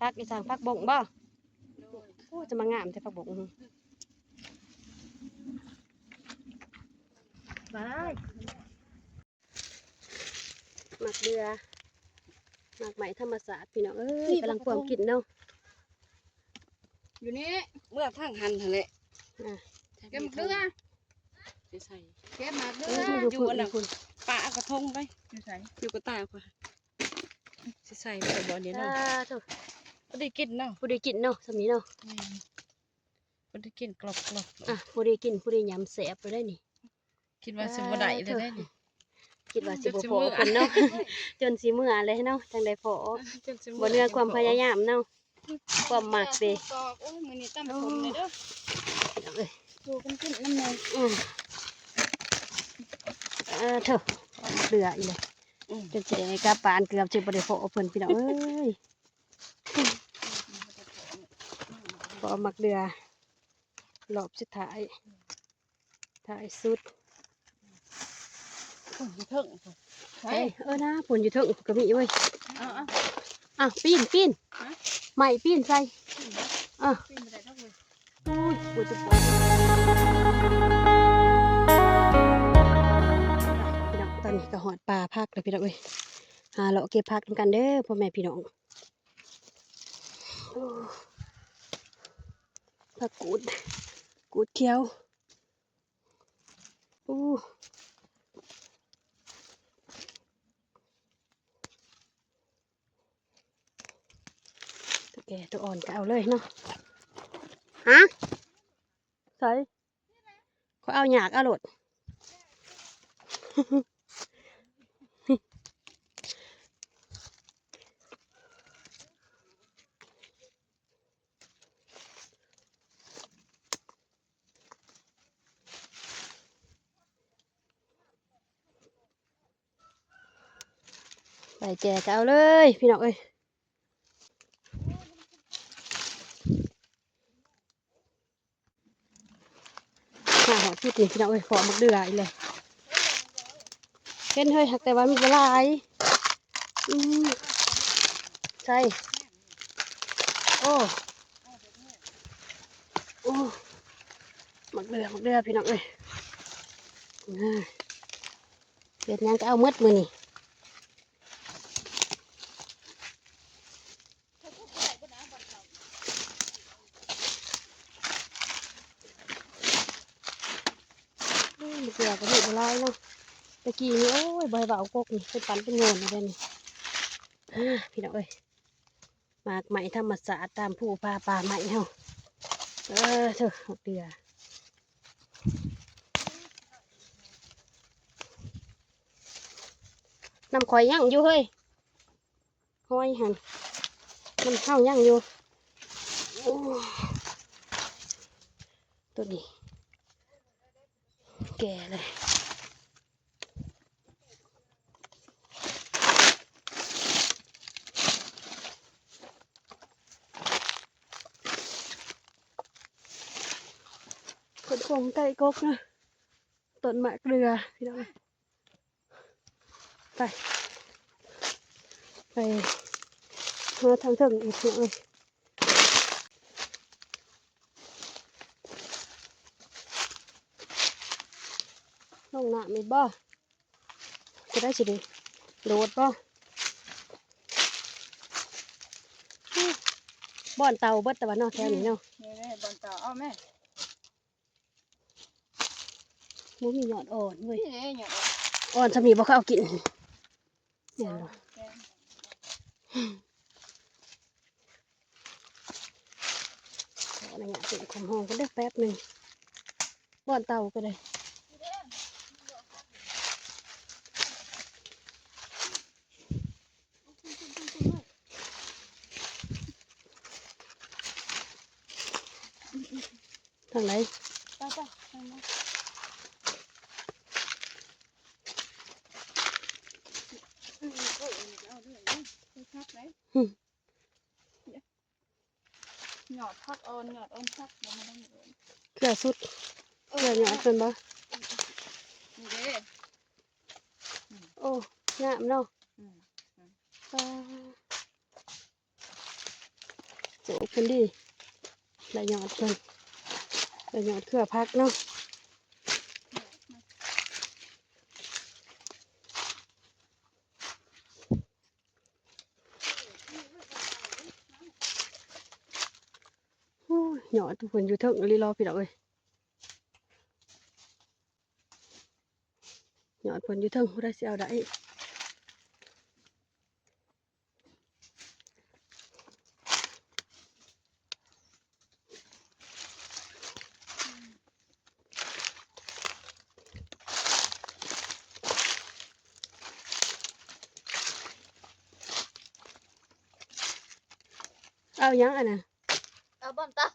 ຜັກອີ່ສັງ ຜັກບົ້ງບໍ່? ໂອ້ ຈະມາງາມແທ້ຜັກບົ້ງ. ໄປ ໝາກເດືອ ໝາກໄມ້ທຳມະຊາດພີ່ນ້ອງເອີຍ ນີ້ ກຳລັງພວມກິນເນາະ. ຢູ່ນີ້ ເມືອທາງຫັ້ນຫັ້ນແຫຼະ ອ່າ ເກັບໝາກເດືອ ຊິໃສ່ ເກັບໝາກເດືອ ເອີ ຢູ່ອັນນັ້ນ ຢູ່ພຸ້ນ ປາເອົາກະທົງໄປ ຢູ່ໃສ? ຢູ່ກະຕ່າພຸ້ນ ຊິໃສ່ໄປບໍ່ນີ້ເນາະ? ສາທຸ ພໍດີກິນເນາະ ພໍດີກິນເນາະ ສ່ຳນີ້ເນາະ ແມ່ນ ພໍດີກິນກອບໆ ອ່ະ ພໍດີກິນ ພໍດີຫຍ້ຳ ແຊບເລີຍໄດ໋ນີ້. ຄິດວ່າຊິບໍ່ໄດ້ເລີຍເດ້ນີ້ ຄິດວ່າຊິບໍ່ພໍ້ເພິ່ນເນາະ ຈົນຊິເມືອແລ້ວເນາະ ຈັ່ງໄດ້ພໍ້ ຈົນຊິເມືອ ບໍ່ເໜືອຄວາມພະຍາຍາມເນາະ ຄວາມມັກເດ້. ໂອ້ຍ ມື້ນີ້ຕຳສົ້ມເດີ ພີ່ນ້ອງເອີຍ ຢູ່ກັນກິນນຳແດ່ ອືມ ເອີ ເທີ ເຫຼືອອີກແລ້ວ ອືມ ຈົນຊິໄດ້ກັບບ້ານ ເກືອບຊິບໍ່ໄດ້ພໍ້ເພິ່ນ ພີ່ນ້ອງເອີຍ ພໍ້ໝາກເດືອ ລອບສຸດທ້າຍ ທ້າຍສຸດ ພຸ້ນຢູ່ເທິງ ເອີ ເອີນະ ພຸ້ນຢູ່ເທິງກໍມີເວີຍ ເອົາ ເອົາ ອ່ະ ປີນ ປີນ ຮະ ໄມ້ປີນໃສ່ ປີນບໍ່ ເອີ ປີນບໍ່ໄດ້ດອກເວີຍ ໂອ້ຍ ພີ່ນ້ອງ ຕອນນີ້ກໍຮອດປ່າຜັກແລ້ວ ພີ່ນ້ອງເອີຍ ຫາເລາະເກັບຜັກນຳກັນເດີ ພໍ່ແມ່ພີ່ນ້ອງ. ໂອ້ ຜັກກູດ ກູດຂຽວ ໂອ້ ຕົວແກ່ຕົວອ່ອນກໍເອົາເລີຍເນາະ ຮະ ໃສ? ຂ້ອຍເອົາຍາກເອົາໂລດ ໄປແຈກເອົາເລີຍ ພີ່ນ້ອງເອີຍ. ມາຮອດຈຸດນີ້ພີ່ນ້ອງເອີຍ ພໍ້ໝາກເດືອອີກແລ້ວ ເຫັນເຮີ້ຍ ຫາກແຕ່ວ່າມັນບໍ່ຫຼາຍ ອືມ ໃຊ່ ໂອ້ ໂອ້ ໝາກເດືອ ໝາກເດືອ ພີ່ນ້ອງເອີຍ ເຮັດຫຍັງກໍເອົາໝົດມື້ນີ້. ອືມ ເກືອກໍມີບໍ່ຫຼາຍເນາະ ແຕ່ກີ້ນີ້ ໂອ້ຍ ບໍ່ໃຫ້ວ່າເອົາກົກນີ້ ເປັນປັນເປັນໂງນຢູ່ເດ້ນີ້ ອ່າ ພີ່ນ້ອງເອີຍ ໝາກໄມ້ທຳມະຊາດຕາມພູຜາປ່າໄມ້ເຮົາ ເອີ ເທີ ໝາກເດືອ ນຳຂ້ອຍຍັງຢູ່ເຮີ້ຍ. ຫອຍຫັ້ນ ມັນເຫົ່າຍັງຢູ່ ໂອ້ ໂຕນີ້ແກ່ເລີຍ ເພິ່ນຄົງໃກ້ກົກນະ ຕົ້ນໝາກເດືອ ພີ່ນ້ອງ. ໄປ ໄປຫາທາງເທິງອີກເອີຍ ລົງນ້ຳອີກບໍ່? ຈະໄດ້ຊິໄດ້ໂດດບໍ່? ບ່ອນເຕົາເບິດແຕ່ວ່າເນາະ ແຖວນີ້ເນາະ ນີ້ເດ້ບ່ອນເຕົາ ເອົາແມ່. ບໍ່ມີຍອດອ່ອນເວີຍ ນີ້ເດ້ຍອດອ່ອນ ອ່ອນຊ່ຳນີ້ບໍ່ເຂົາເອົາກິນ ແມ່ນບໍ່? ຂໍອະນຸຍາດເປັນຄວາມຮ້ອນກ່ອນເດີແປັບໜຶ່ງ ບ່ອນເຕົາກໍໄດ້. ທາງໃດ? ໄປໆ ທາງນັ້ນ ອືມ ເອີ ເອົາເລື່ອຍເດ້ ໄປພັກໄດ໋ ຫືມ ຍອດຜັກອ່ອນ ຍອດອ່ອນຜັກ ບໍ່ມາໄດ້ ເຄືອສຸດ ເອີ ເຄືອຍອດເພິ່ນບໍ່? ນີ້ເດ້ ໂອ້ ງາມເນາະ ອືມ ປາ ເ ກເພິ່ນດີ ໄດ້ຍອດເພິ່ນ ໄດ້ຍອດເຄືອຜັກເນາະ. ໂອ້ຍ ຍອດເພິ່ນຢູ່ເທິງອີ່ຫຼີລອ ພີ່ນ້ອງເອີຍ. ຍອດເພິ່ນຢູ່ເທິງ ຜູ້ໃດຊິເອົາໄດ້. ເອົາຫຍັງອັນນັ້ນ? ເອົາບ່ອນເຕົາ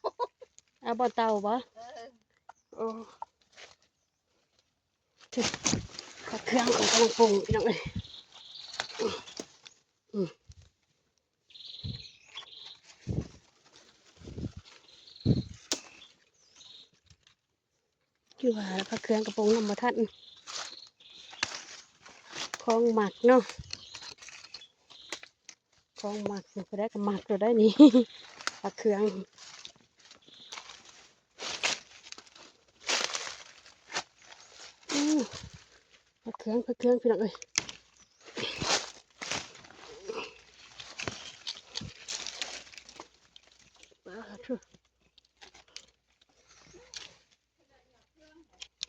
ເອົາບ່ອນເຕົາບໍ່? ເອີ ໂອ້ ເອີ ເຄື່ອງຂອງກຳລັງປຸງ ພີ່ນ້ອງເອີຍ. ອືມ ຄືວ່າລະ ພະເຄື່ອງກະປຸງນຳບໍ່ທັນ ຂອງມັກເນາະ ຂອງມັກ ຜູ້ໃດກະມັກໂລດໄດ໋ນີ້ ພະເຄື່ອງ. ອືມ ພະເຄືອງ ພະເຄືອງ ພີ່ນ້ອງເອີຍ. ປາດໂທ້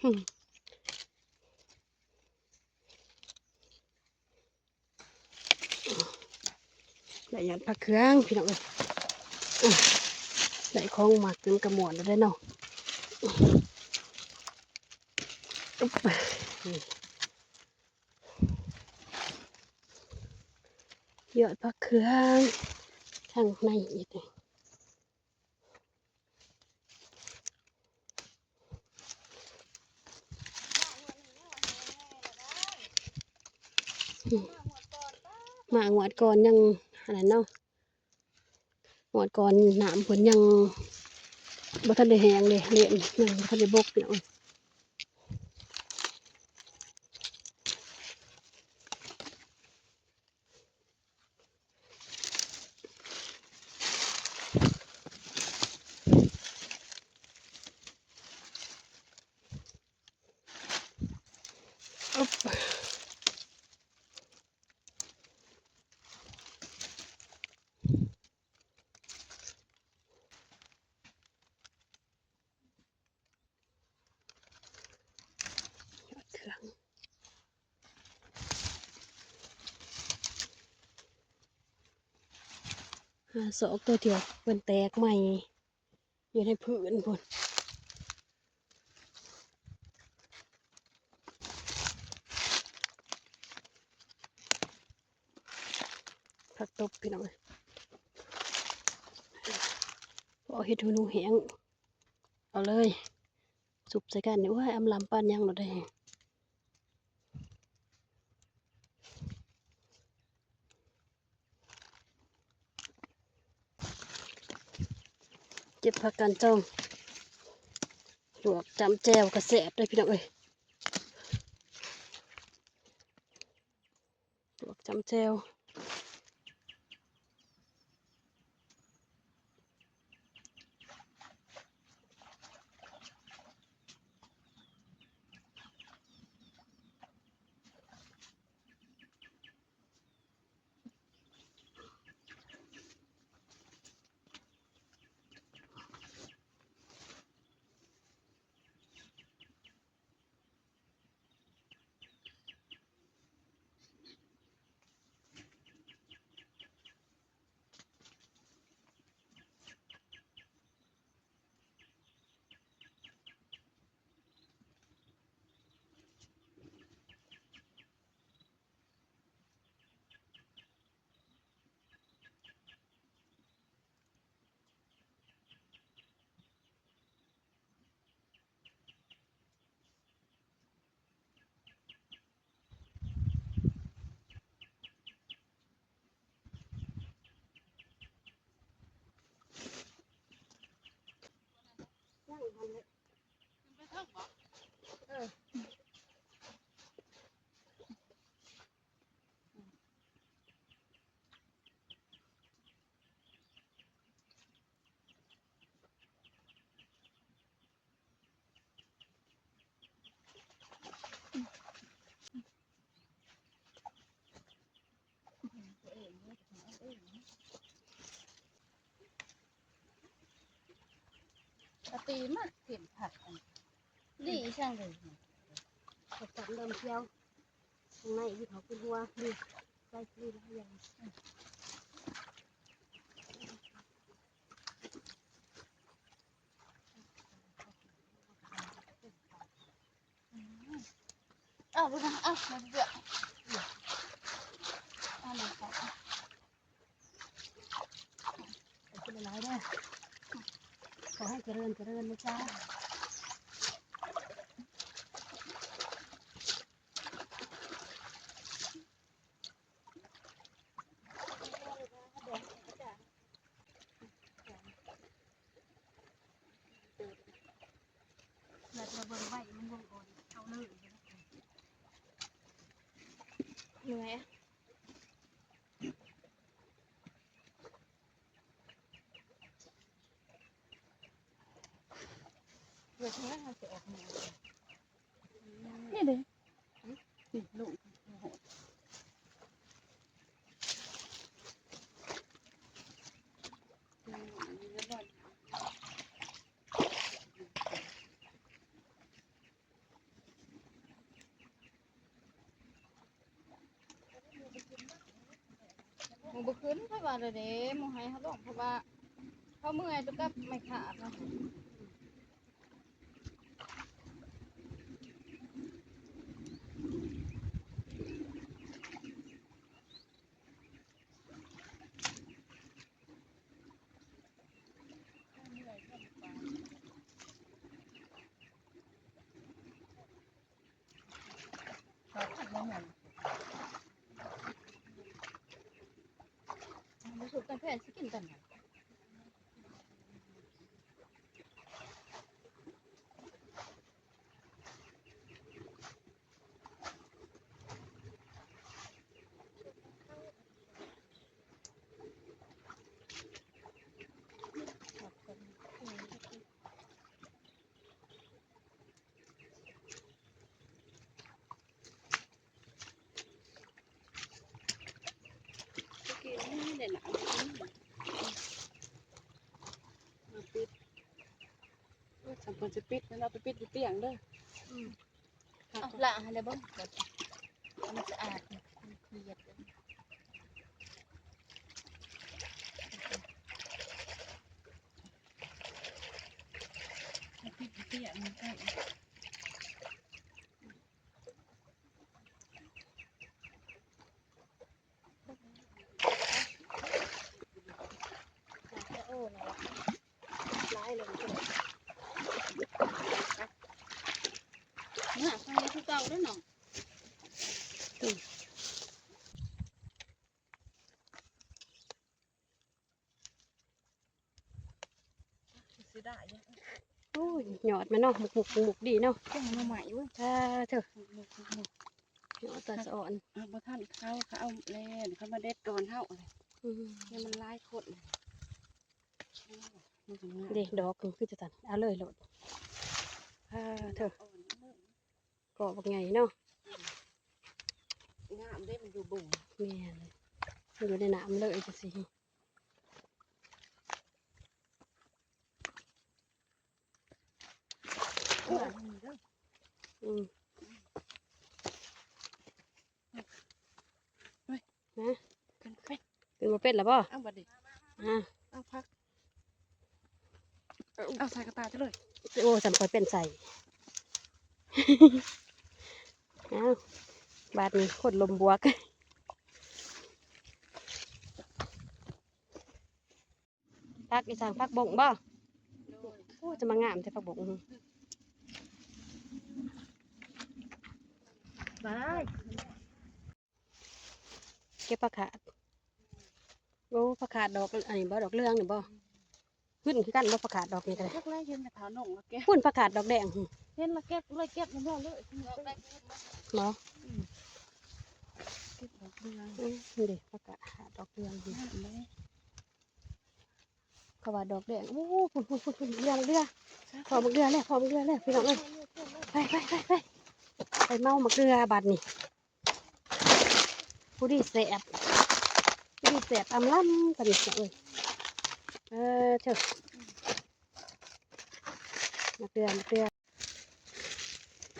ອືມ ໄດ້ຍອດຜັກເຄືອງ ພີ່ນ້ອງເອີຍ. ໄດ້ຂອງມັກ ມັນກະມ່ວນແລ້ວເດ້ເນາະ. ຢອດຜັກເຄືອງທາງໃນອີກ. ມາງວດກ່ອນຍັງອັນນັ້ນເນາະ ງວດກ່ອນນ້ຳເພິ່ນຍັງບໍ່ທັນໄດ້ແຫ້ງເດ້ ເລນຍັງບໍ່ທັນໄດ້ບົກ ພີ່ນ້ອງ. ຍອດເຄື່ອງ ຫາຊອກໂຕທີ່ວ່າເພິ່ນແຕກໃໝ່ຢູ່ໃນພື້ນພຸ້ນ. ຜັກຕົບ ພີ່ນ້ອງເອີຍ ພໍເຮັດຫູໜູແຫ້ງ ເອົາເລີຍ ສຸບໃສ່ກັນນີ້ ໂອ້ຍ ອຳລຳປານຫຍັງໂລດເດ້. ເກັບຜັກກາດຈອງ ລວກຈ້ຳແຈ່ວກະແຊບເດ້ ພີ່ນ້ອງເອີຍ. ລວກຈ້ຳແຈ່ວ. ກະຕີມາເຂັ້ມຄັກອັນນີ້ ອີ່ຫຍັງເລີຍ ເຂົາຈຳເລີ່ມຂຽວ ຂ້າງໃນອີກເຂົາເປັນຫົວນີ້ ໃສ່ຄືຫຼາຍຢ່າງ ເອົາລູກນະ ເອົາ ມາເລືອກ ເອົາເລີຍ ເອົາ ຂອບຄຸນຫຼາຍໆເດີ ຂໍໃຫ້ຈະເລີນ ຈະເລີນນະຈ້າ. ແບບວ່າເບິ່ງໄວ້ມັນບໍ່ອ່ອນເອົາເລີຍ ເມື່ອຍ ເມື່ອຍ ເມື່ອຍ ເຮົາຊິອອກມາ ນີ້ເດ້ ນີ້ລົງ ໝູ່ບໍ່ຂຶ້ນ ຂ້ອຍວ່າແລ້ວເດ້ ໝູ່ໃຫ້ເຮົາລົງ ເພາະວ່າເຮົາເມື່ອຍຕົວກັບໄມ້ຂາດເນາະ. ບໍ່ສຸກກາແຟຊິກິນຕອນໃດ? ກິນໄດ້ນະ ມາປິດ ໂອ້ຍ ສຳຄວນຊິປິດ ແລ້ວເອົາໄປປິດຢູ່ຕຽງເດີ. ອືມ ເອົາ ລ້າງໃຫ້ແລ້ວບໍ່? ມັນສະອາດ ມັນຂຽດ ເມື່ອໄປຄືເກົ່າເດີນ້ອງ. ເສຍດາຍເດ້. ໂອ້ຍ ຍອດມັນເນາະ ໝຸກໆ ໝຸກໆ ດີເນາະ ແກງໜໍ່ໄມ້ເວີຍ. ສາທຸ ໝຸກໆ ໝຸກໆ ຍອດຕາສະອອນ. ເອົາ ບໍ່ທັນເຂົາ ເຂົາເອົາແລ້ວ ເຂົາມາເດັດກ່ອນເຮົາ. ອືມ ນີ້ມັນຫຼາຍຄົນ ເດ້ ດອກຄືຈັ່ງຊັ້ນ ເອົາເລີຍໂລດ. ສາທຸ ກໍບັກໃຫຍ່ເນາະ. ງາມເດ້ ມັນຢູ່ບົງ. ແມ່ນ ມັນຢູ່ໃນນ້ຳເລີຍຈັ່ງຊີ້. ອືມ ຮະ ຂຶ້ນ ຂຶ້ນບໍ່ເປັນລະບໍ່? ເອົາບັດນີ້ ອາ ເອົາຜັກ ເອົາໃສ່ກະຕ່າເຈົ້າເລີຍ. ໂອ້ ສ່ຳຂ້ອຍເປັນໃສ່. ເອົາ ບາດນີ້ຄົນລົມບວກ. ຜັກອີ່ສັງ ຜັກບົ້ງບໍ່? ໂອ້ ຈະມາງາມແທ້ຜັກບົ້ງ. ໄປ ເກັບຜັກຂາດ. ໂອ້ ຜັກຂາດດອກອັນນີ້ບໍ່? ດອກເຫຼືອງນີ້ບໍ່? ຂຶ້ນຄືກັນບໍ່? ຜັກຂາດດອກນີ້ກະໄດ້. ຈັກແລ້ວເຫັນແຕ່ຂາວໜົງລະແກະ ພຸ້ນຜັກຂາດດອກແດງ. ເຫັນລະແກະເລີຍ ເກັບນຳລາວເລີຍ. ບໍ່? ອືມ ເກັບດອກເຫຼືອງ. ອືມ ນີ້ເດ້ ຜັກຂາດດອກເຫຼືອງ. ງາມເດ້. ເຂົາວ່າດອກແດງ. ໂອ້ ພຸ້ນໆໆ ເຫຼືອ ເຫຼືອ ພໍ້ໝາກເດືອແລ້ວ ພໍ້ໝາກເດືອແລ້ວ ພີ່ນ້ອງເອີຍ. ໄປ ໄປ ໄປ ໄປ ໄປເມົາໝາກເດືອບາດນີ້. ຜູ້ດີແຊບ ຜູ້ດີແຊບອຳລຳ ຕອນນີ້ເອີຍ. ເອີ ເທີ ໝາກເດືອ ໝາກເດືອ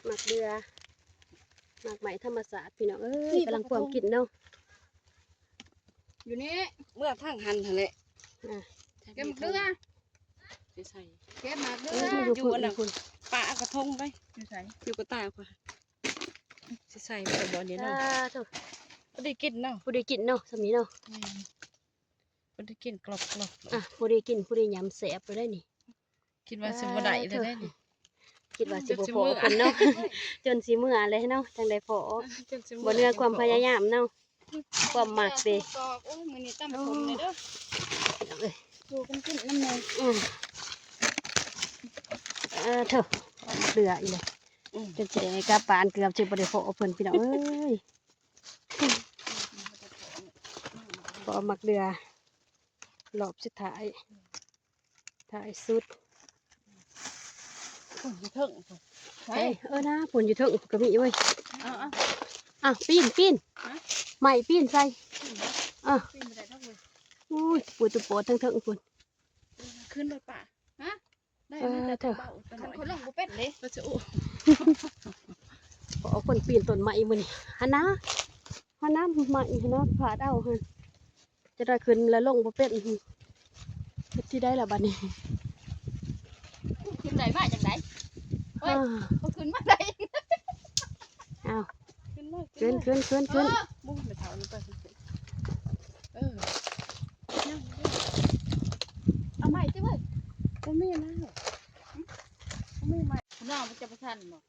ໝາກເດືອ ໝາກໄມ້ທຳມະຊາດພີ່ນ້ອງເອີຍ ນີ້ ກຳລັງພວມກິນເນາະ ຢູ່ນີ້ ເມືອທາງຫັ້ນຫັ້ນແຫຼະ ອ່າ ເກັບໝາກເດືອ ຊິໃສ່ ເກັບໝາກເດືອ ເອີ ຢູ່ອັນນັ້ນ ຢູ່ພຸ້ນ ປາເອົາກະທົງໄປ ຢູ່ໃສ ຢູ່ກະຕ່າກວ່າ ຊິໃສ່ໄປບໍ່ນີ້ເນາະ ສາທຸ ພໍດີກິນເນາະ ພໍດີກິນເນາະ ສ່ຳນີ້ເນາະ ແມ່ນ ພໍດີກິນກອບໆ ອ່ະ ພໍດີກິນ ພໍດີຫຍ້ຳ ແຊບໄປໄດ້ນີ້ ຄິດວ່າຊິບໍ່ໄດ້ເລີຍເດ້ນີ້ ຄິດວ່າຊິບໍ່ພໍ້ເພິ່ນເນາະ ຈົນຊິເມືອແລ້ວເນາະ ຈັ່ງໄດ້ພໍ້ ຈົນຊິເມືອ ບໍ່ເໜືອຄວາມພະຍາຍາມເນາະ ຄວາມມັກເດ້ ໂອ້ຍ ມື້ນີ້ຕຳສົ້ມແດ່ເດີ ເອີຍ ຢູ່ກັນກິນນຳແດ່ ອືມ ເອີ ເທີ ເຫຼືອອີກແລ້ວ ອືມ ຈົນຊິໄດ້ກັບບ້ານ ເກືອບຊິບໍ່ໄດ້ພໍ້ເພິ່ນ ພີ່ນ້ອງເອີຍ ພໍ້ໝາກເດືອ ລອບສຸດທ້າຍ ທ້າຍສຸດ ພຸ້ນຢູ່ເທິງພຸ້ນ ເອີ ເອີນະ ພຸ້ນຢູ່ເທິງກໍມີເວີຍ ເອົາ ເອົາ ອ່ະ ປີນ ປີນ ຮະ ໄມ້ປີນໃສ່ ປີນບໍ່ ເອີ ປີນບໍ່ໄດ້ດອກເວີຍ ອຸ້ຍ ປູດຕຸໂປດເທິງໆພຸ້ນ ເອີ ຂຶ້ນລົດປ້າ ຮະ ໄດ້ ເອີ ມີແຕ່ເຖົບເບົາ ຄັນຂ້ອຍລົງບໍ່ເປັນເດ້ ກໍຈະອຸ ພໍ້ເພິ່ນປີນຕົ້ນໄມ້ມື້ນີ້ ຫັ້ນນະ ຫັ້ນນະ ໄມ້ຫັ້ນນະ ພາດເອົາຫັ້ນ ຈະໄດ້ຂຶ້ນແລ້ວລົງບໍ່ເປັນ ເຮັດທີ່ໃດລະບັດນີ້ ຂຶ້ນໄດ້ມາຈັ່ງໃດ ເອີຍ ອ່າ ບໍ່ຂຶ້ນມາໄດ້ ອ້າວ ຂຶ້ນມາ ຂຶ້ນ ຂຶ້ນ ຂຶ້ນ ຂຶ້ນ ເອີ ບຸ້ມໄປເຖົ້ານີ້ໄປ ເອີ ຍັງ ເອົາໃໝ່ຕິເວີຍ ບໍ່ມີນະ ບໍ່ມີໃໝ່ ນ້ອງມັນຈະບໍ່ທັນບໍ່?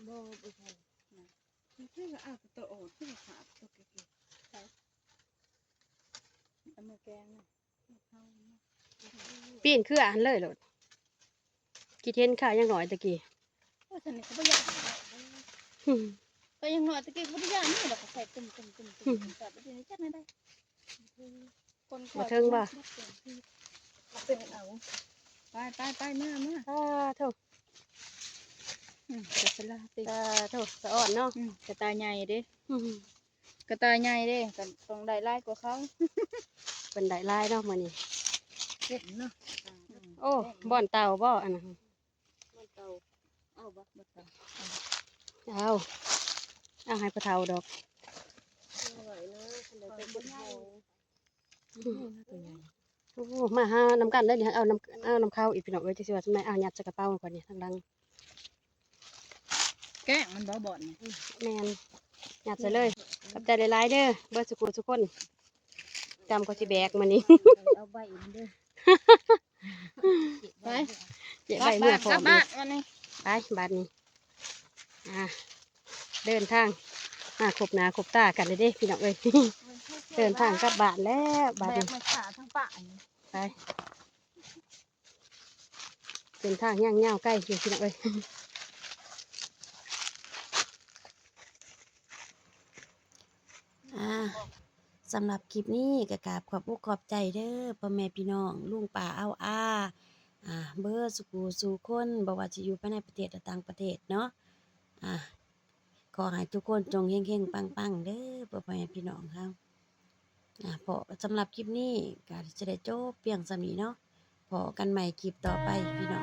ບໍ່ ບໍ່ທັນ ຄືວ່າເອົາໂຕໂອດ ຄືວ່າຂາດໂຕເກໆ ໃສ ເອົາມາແກງນະ ປີນເຄືອຫັ້ນເລີຍໂລດ ຄິດເຫັນຂ້າຍັງນ້ອຍຕະກີ້ ໂອ້ຍ ຊັ້ນນີ້ກໍບໍ່ຢ້ານ ກໍຍັງນ້ອຍຕະກີ້ກໍບໍ່ໄດ້ຢ້ານນີ້ ແລ້ວກໍໃສ່ຕຶ້ມໆໆໆ ແບບນີ້ຈັກແນວໃດ ຄົນ ບໍ່ເຖິງບໍ່? ເອົາ ໄປ ໄປ ໄປ ມາ ມາ ສາທຸ ອືມ ກະສະລາຕິ ສາທຸ ສະອອນເນາະ ອືມ ກະຕ່າຍໃຫຍ່ເດ້ ອືມ ກະຕ່າຍໃຫຍ່ເດ້ ກໍຕ້ອງໄດ້ຫຼາຍກວ່າເຂົາ ເພິ່ນໄດ້ຫຼາຍເນາະມື້ນີ້ ເຕັມເນາະ ໂອ້ ບ່ອນເຕົ່າບໍ່ອັນນັ້ນ? ມັນເຕົາ ເອົາບໍ່? ບໍ່ເຕົາ ເອົາ ເອົາໃຫ້ພໍ່ເຖົ້າດອກ ເອົາໄວ້ນະ ຄັນໄດ້ໄປເກັບຫອຍ ອືມ ໂອ້ ມາຫານຳກັນເດີນີ້ ເອົານຳ ເອົານຳເຂົາອີກ ພີ່ນ້ອງເອີຍ ຈັກຊິວ່າຈັ່ງໃດ ເອົາຍັດໃສ່ກະເປົາກ່ອນນີ້ ທາງຫຼັງ ແກ້ງມັນບໍ່ບ່ອນນີ້ ແມ່ນ ຍັດໃສ່ເລີຍ ຂອບໃຈຫຼາຍໆເດີ ເບິດສູ່ຜູ້ສູ່ຄົນ ກຳກໍຊິແບກມື້ນີ້ ເອົາໃບມັນເດີ ໄປ ເກັບໃບເມືອພ້ອມ ກັບບ້ານ ກັບບ້ານວັນນີ້ ໄປບາດນີ້ ອ່າ ເດີນທາງມາຄົບໜ້າຄົບຕາກັນເລີຍເດ້ ພີ່ນ້ອງເອີຍ ເດີນທາງກັບບ້ານແລ້ວບາດນີ້ ແບກໄມ້ຂ້າທັງປ່ານີ້ ໄປ ເສັ້ນທາງຍັງຍາວໄກຢູ່ ພີ່ນ້ອງເອີຍ ອ່າ ສຳລັບຄລິບນີ້ກໍກາບຂອບອົກຂອບໃຈເດີ ພໍ່ແມ່ພີ່ນ້ອງ ລຸງປ້າອາວອາ ອ່າ ເບິດສູ່ຜູ້ສູ່ຄົນ ບໍ່ວ່າຊິຢູ່ພາຍໃນປະເທດ ແລະ ຕ່າງປະເທດເນາະ ອ່າ ຂໍໃຫ້ທຸກຄົນຈົ່ງເຮັງໆປັງໆເດີ ພໍ່ແມ່ພີ່ນ້ອງເຮົາ ອ່າ ເພາະສຳລັບຄລິບນີ້ກໍຈະໄດ້ຈົບພຽງສ່ຳນີ້ເນາະ ພໍ້ກັນໃໝ່ຄລິບຕໍ່ໄປ ພີ່ນ້ອງ